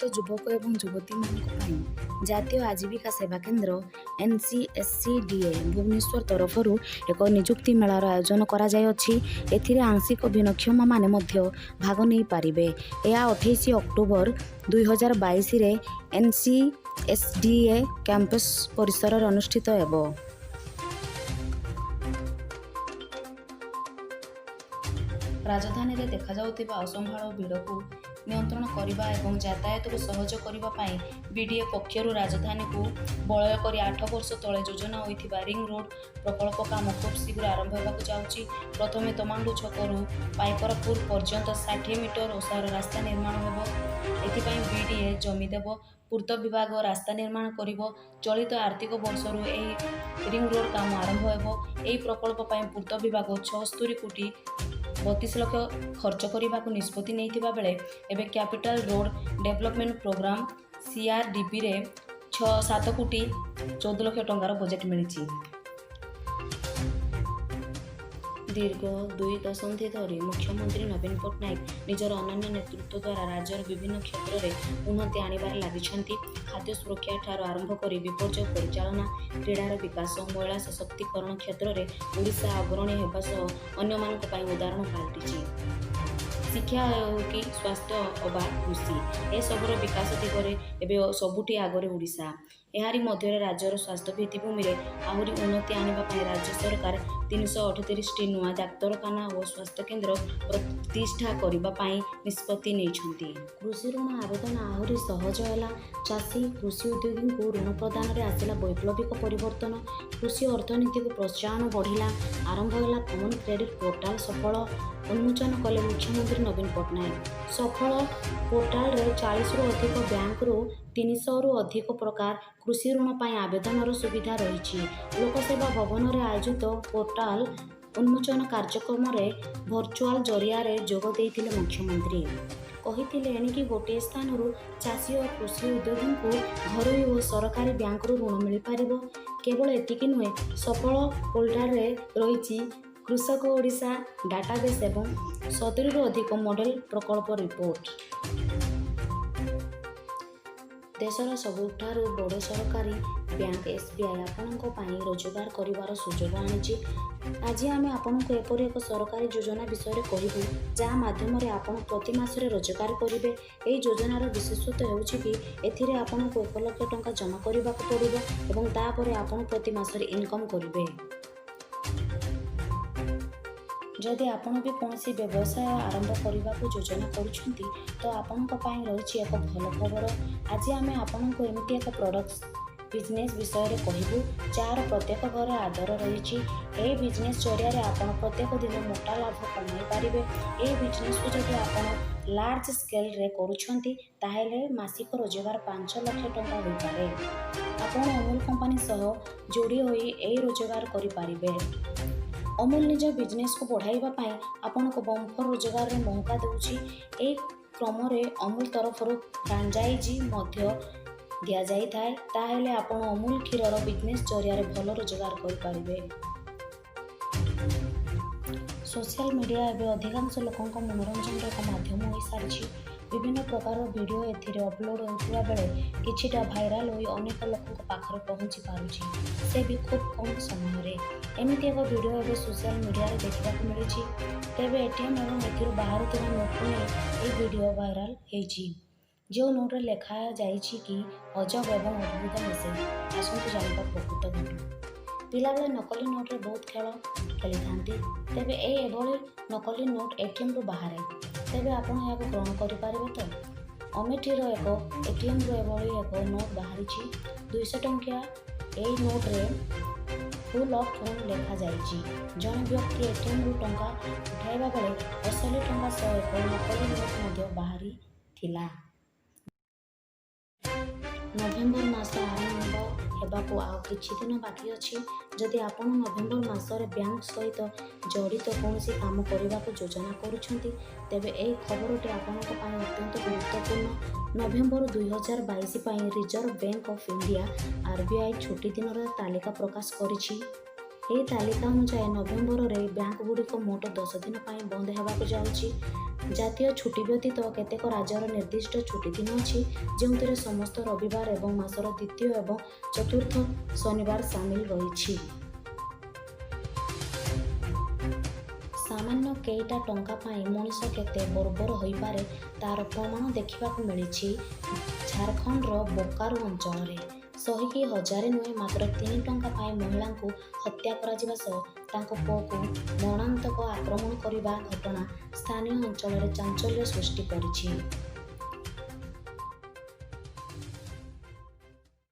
ଶିକ୍ଷିତ ଯୁବକ ଏବଂ ଯୁବତୀମାନଙ୍କ ପାଇଁ ଜାତୀୟ ଆଜୀବିକା ସେବା କେନ୍ଦ୍ର ଏନ୍ସିଏସ୍ସିଡିଏ ଭୁବନେଶ୍ୱର ତରଫରୁ ଏକ ନିଯୁକ୍ତି ମେଳାର ଆୟୋଜନ କରାଯାଇଅଛି। ଏଥିରେ ଆଂଶିକ ଭିନ୍ନକ୍ଷମମାନେ ମଧ୍ୟ ଭାଗ ନେଇପାରିବେ। ଏହା 28 ଅକ୍ଟୋବର 2022ରେ ଏନ୍ସିଏସ୍ଡିଏ କ୍ୟାମ୍ପସ୍ ପରିସରରେ ଅନୁଷ୍ଠିତ ହେବ। ରାଜଧାନୀରେ ଦେଖାଯାଉଥିବା ଅସମ୍ଭାଳ ଭିଡ଼କୁ ନିୟନ୍ତ୍ରଣ କରିବା ଏବଂ ଯାତାୟାତକୁ ସହଜ କରିବା ପାଇଁ ବିଡିଏ ପକ୍ଷରୁ ରାଜଧାନୀକୁ ବଳୟ କରି 8 ବର୍ଷ ତଳେ ଯୋଜନା ହୋଇଥିବା ରିଂ ରୋଡ୍ ପ୍ରକଳ୍ପ କାମ ଖୁବ୍ ଶୀଘ୍ର ଆରମ୍ଭ ହେବାକୁ ଯାଉଛି। ପ୍ରଥମେ ତମାଣ୍ଡୋ ଛକରୁ ପାଇକରାପୁର ପର୍ଯ୍ୟନ୍ତ 60 ମିଟର ଓସାର ରାସ୍ତା ନିର୍ମାଣ ହେବ। ଏଥିପାଇଁ ବିଡିଏ ଜମି ଦେବ, ପୂର୍ତ୍ତ ବିଭାଗ ରାସ୍ତା ନିର୍ମାଣ କରିବ। ଚଳିତ ଆର୍ଥିକ ବର୍ଷରୁ ଏହି ରିଂ ରୋଡ୍ କାମ ଆରମ୍ଭ ହେବ। ଏହି ପ୍ରକଳ୍ପ ପାଇଁ ପୂର୍ତ୍ତ ବିଭାଗ 76 କୋଟି 32 ଲକ୍ଷ ଖର୍ଚ୍ଚ କରିବାକୁ ନିଷ୍ପତ୍ତି ନେଇଥିବା ବେଳେ ଏବେ କ୍ୟାପିଟାଲ ରୋଡ୍ ଡେଭଲପମେଣ୍ଟ ପ୍ରୋଗ୍ରାମ ସିଆର୍ଡିପିରେ 6 7 କୋଟି 14 ଲକ୍ଷ ଟଙ୍କାର ବଜେଟ୍ ମିଳିଛି। ଦୀର୍ଘ 2 ଦଶନ୍ଧି ଧରି ମୁଖ୍ୟମନ୍ତ୍ରୀ ନବୀନ ପଟ୍ଟନାୟକ ନିଜର ଅନନ୍ୟ ନେତୃତ୍ୱ ଦ୍ୱାରା ରାଜ୍ୟର ବିଭିନ୍ନ କ୍ଷେତ୍ରରେ ଉନ୍ନତି ଆଣିବାରେ ଲାଗିଛନ୍ତି। ଖାଦ୍ୟ ସୁରକ୍ଷାଠାରୁ ଆରମ୍ଭ କରି ବିପର୍ଯ୍ୟୟ ପରିଚାଳନା, କ୍ରୀଡ଼ାର ବିକାଶ, ମହିଳା ସଶକ୍ତିକରଣ କ୍ଷେତ୍ରରେ ଓଡ଼ିଶା ଅଗ୍ରଣୀ ହେବା ସହ ଅନ୍ୟମାନଙ୍କ ପାଇଁ ଉଦାହରଣ ପାଲଟିଛି। ଶିକ୍ଷା ହେଉ କି ସ୍ୱାସ୍ଥ୍ୟ ଅବା କୃଷି, ଏସବୁର ବିକାଶ ଦିଗରେ ଏବେ ସବୁଠି ଆଗରେ ଓଡ଼ିଶା। ଏହାରି ମଧ୍ୟରେ ରାଜ୍ୟର ସ୍ୱାସ୍ଥ୍ୟ ଭିତ୍ତିଭୂମିରେ ଆହୁରି ଉନ୍ନତି ଆଣିବା ପାଇଁ ରାଜ୍ୟ ସରକାର 338ଟି ନୂଆ ଡାକ୍ତରଖାନା ଓ ସ୍ୱାସ୍ଥ୍ୟକେନ୍ଦ୍ର ପ୍ରତିଷ୍ଠା କରିବା ପାଇଁ ନିଷ୍ପତ୍ତି ନେଇଛନ୍ତି। କୃଷି ଋଣ ଆବେଦନ ଆହୁରି ସହଜ ହେଲା। ଚାଷୀ, କୃଷି ଉଦ୍ୟୋଗୀଙ୍କୁ ଋଣ ପ୍ରଦାନରେ ଆସିଲା ବୈପ୍ଳବିକ ପରିବର୍ତ୍ତନ। କୃଷି ଅର୍ଥନୀତିକୁ ପ୍ରୋତ୍ସାହନ ବଢ଼ିଲା। ଆରମ୍ଭ ହେଲା କମନ୍ କ୍ରେଡିଟ୍ ପୋର୍ଟାଲ ସଫଳ। ଉନ୍ମୋଚନ କଲେ ମୁଖ୍ୟମନ୍ତ୍ରୀ ନବୀନ ପଟ୍ଟନାୟକ। ସଫଳ ପୋର୍ଟାଲରେ 40ରୁ ଅଧିକ ବ୍ୟାଙ୍କରୁ 300ରୁ ଅଧିକ ପ୍ରକାର କୃଷି ଋଣ ପାଇଁ ଆବେଦନର ସୁବିଧା ରହିଛି। ଲୋକସେବା ଭବନରେ ଆୟୋଜିତ ପୋର୍ଟାଲ ଉନ୍ମୋଚନ କାର୍ଯ୍ୟକ୍ରମରେ ଭର୍ଚୁଆଲ ଜରିଆରେ ଯୋଗ ଦେଇଥିଲେ ମୁଖ୍ୟମନ୍ତ୍ରୀ। କହିଥିଲେ, ଏଣିକି ଗୋଟିଏ ସ୍ଥାନରୁ ଚାଷୀ ଓ କୃଷି ଉଦ୍ୟୋଗୀଙ୍କୁ ଘରୋଇ ଓ ସରକାରୀ ବ୍ୟାଙ୍କରୁ ଋଣ ମିଳିପାରିବ। କେବଳ ଏତିକି ନୁହେଁ, ସଫଳ ପୋର୍ଟାଲରେ ରହିଛି କୃଷକ ଓଡ଼ିଶା ଡାଟାବେସ୍ ଏବଂ 70ରୁ ଅଧିକ ମଡେଲ ପ୍ରକଳ୍ପ ରିପୋର୍ଟ। ଦେଶର ସବୁଠାରୁ ବଡ଼ ସରକାରୀ ବ୍ୟାଙ୍କ ଏସ୍‌ବିଆଇ ଆପଣଙ୍କ ପାଇଁ ରୋଜଗାର କରିବାର ସୁଯୋଗ ଆଣିଛି। ଆଜି ଆମେ ଆପଣଙ୍କୁ ଏପରି ଏକ ସରକାରୀ ଯୋଜନା ବିଷୟରେ କହିବୁ, ଯାହା ମାଧ୍ୟମରେ ଆପଣ ପ୍ରତି ମାସରେ ରୋଜଗାର କରିବେ। ଏହି ଯୋଜନାର ବିଶେଷତ୍ୱ ହେଉଛି କି ଏଥିରେ ଆପଣଙ୍କୁ 1 ଲକ୍ଷ ଟଙ୍କା ଜମା କରିବାକୁ ପଡ଼ିବ ଏବଂ ତାପରେ ଆପଣ ପ୍ରତି ମାସରେ ଇନକମ୍ କରିବେ। ଯଦି ଆପଣ ବି କୌଣସି ବ୍ୟବସାୟ ଆରମ୍ଭ କରିବାକୁ ଯୋଜନା କରୁଛନ୍ତି, ତ ଆପଣଙ୍କ ପାଇଁ ରହିଛି ଏକ ଭଲ ଖବର। ଆଜି ଆମେ ଆପଣଙ୍କୁ ଏମିତି ଏକ ପ୍ରଡକ୍ଟ ବିଜନେସ୍ ବିଷୟରେ କହିବୁ, ଯାହାର ପ୍ରତ୍ୟେକ ଘରେ ଆଦର ରହିଛି। ଏହି ବିଜନେସ୍ ଜରିଆରେ ଆପଣ ପ୍ରତ୍ୟେକ ଦିନ ମୋଟା ଲାଭ କମାଇ ପାରିବେ। ଏହି ବିଜନେସକୁ ଯଦି ଆପଣ ଲାର୍ଜ ସ୍କେଲରେ କରୁଛନ୍ତି, ତାହେଲେ ମାସିକ ରୋଜଗାର 5 ଲକ୍ଷ ଟଙ୍କା ହୋଇପାରେ। ଆପଣ ଅମୁଲ କମ୍ପାନୀ ସହ ଯୋଡ଼ି ହୋଇ ଏହି ରୋଜଗାର କରିପାରିବେ। ଅମୁଲ ନିଜ ବିଜନେସକୁ ବଢ଼ାଇବା ପାଇଁ ଆପଣଙ୍କୁ ବମ୍ପର ରୋଜଗାରର ମଉକା ଦେଉଛି। ଏହି କ୍ରମରେ ଅମୁଲ ତରଫରୁ ଫ୍ରାଞ୍ଚାଇଜି ମଧ୍ୟ ଦିଆଯାଇଥାଏ। ତାହେଲେ ଆପଣ ଅମୁଲ କ୍ଷୀରର ବିଜନେସ୍ ଜରିଆରେ ଭଲ ରୋଜଗାର କରିପାରିବେ। ସୋସିଆଲ ମିଡିଆ ଏବେ ଅଧିକାଂଶ ଲୋକଙ୍କ ମନୋରଞ୍ଜନର ଏକ ମାଧ୍ୟମ ହୋଇସାରିଛି। ବିଭିନ୍ନ ପ୍ରକାରର ଭିଡ଼ିଓ ଏଥିରେ ଅପଲୋଡ୍ ହେଉଥିବା ବେଳେ କିଛିଟା ଭାଇରାଲ ହୋଇ ଅନେକ ଲୋକଙ୍କ ପାଖରେ ପହଞ୍ଚି ପାରୁଛି, ସେ ବି ଖୁବ୍ କମ୍ ସମୟରେ। ଏମିତି ଏକ ଭିଡ଼ିଓ ଏବେ ସୋସିଆଲ ମିଡିଆରେ ଦେଖିବାକୁ ମିଳିଛି। ତେବେ ଏଟିଏମ୍ ଏବଂ ଏଥିରୁ ବାହାରୁଥିବା ନୋଟକୁ ନେଇ ଏହି ଭିଡ଼ିଓ ଭାଇରାଲ ହେଇଛି, ଯେଉଁ ନୋଟରେ ଲେଖାଯାଇଛି କି ଅଜବ ଏବଂ ଅଦ୍ଭୁତ ମେସେଜ। ଆସନ୍ତୁ ଜାଣିବା ପ୍ରକୃତ ଘଟଣା। ପିଲାବେଳେ ନକଲି ନୋଟରେ ବହୁତ ଖେଳ ଖେଳିଥାନ୍ତି। ତେବେ ଏଭଳି ନକଲି ନୋଟ୍ ଏଟିଏମ୍ରୁ ବାହାରେ, ତେବେ ଆପଣ ଏହାକୁ ଗ୍ରହଣ କରିପାରିବେ ତ? ଅମେଠିର ଏକ ଏଟିଏମ୍ରୁ ଏଭଳି ଏକ ନୋଟ୍ ବାହାରିଛି। 200 ଟଙ୍କିଆ ଏହି ନୋଟରେ ଫୁଲ୍ ଅଫ୍ ଫନ୍ ଲେଖାଯାଇଛି। ଜଣେ ବ୍ୟକ୍ତି ଏଟିଏମ୍ରୁ ଟଙ୍କା ଉଠାଇବା ବେଳେ ଅସଲି ଟଙ୍କା ସହ ଏକ ନକଲି ନୋଟ୍ ମଧ୍ୟ ବାହାରିଥିଲା। ନଭେମ୍ବର ମାସ ଆରମ୍ଭ ହେବାକୁ ଆଉ କିଛି ଦିନ ବାକି ଅଛି। ଯଦି ଆପଣ ନଭେମ୍ବର ମାସରେ ବ୍ୟାଙ୍କ ସହିତ ଜଡ଼ିତ କୌଣସି କାମ କରିବାକୁ ଯୋଜନା କରୁଛନ୍ତି, ତେବେ ଏହି ଖବରଟି ଆପଣଙ୍କ ପାଇଁ ଅତ୍ୟନ୍ତ ଗୁରୁତ୍ୱପୂର୍ଣ୍ଣ। ନଭେମ୍ବର 2022 ପାଇଁ reserve bank of India RBI ଛୁଟିଦିନର ତାଲିକା ପ୍ରକାଶ କରିଛି। ଏହି ତାଲିକା ଅନୁଯାୟୀ, ନଭେମ୍ବରରେ ବ୍ୟାଙ୍କଗୁଡ଼ିକ ମୋଟ 10 ଦିନ ପାଇଁ ବନ୍ଦ ହେବାକୁ ଯାଉଛି। ଜାତୀୟ ଛୁଟି ବ୍ୟତୀତ କେତେକ ରାଜ୍ୟର ନିର୍ଦ୍ଦିଷ୍ଟ ଛୁଟିଦିନ ଅଛି, ଯେଉଁଥିରେ ସମସ୍ତ ରବିବାର ଏବଂ ମାସର ଦ୍ୱିତୀୟ ଏବଂ ଚତୁର୍ଥ ଶନିବାର ସାମିଲ ରହିଛି। ସାମାନ୍ୟ କେଇଟା ଟଙ୍କା ପାଇଁ ମଣିଷ କେତେ ବର୍ବର ହୋଇପାରେ, ତା'ର ପ୍ରମାଣ ଦେଖିବାକୁ ମିଳିଛି ଝାରଖଣ୍ଡର ବୋକାରୋ ଅଞ୍ଚଳରେ। ଶହେ କି ହଜାରେ ନୁହେଁ, ମାତ୍ର 3 ଟଙ୍କା ପାଇଁ ମହିଳାଙ୍କୁ ହତ୍ୟା କରାଯିବା ସହ ତାଙ୍କ ପୁଅକୁ ମରଣାନ୍ତକ ଆକ୍ରମଣ କରିବା ଘଟଣା ସ୍ଥାନୀୟ ଅଞ୍ଚଳରେ ଚାଞ୍ଚଲ୍ୟ ସୃଷ୍ଟି କରିଛି।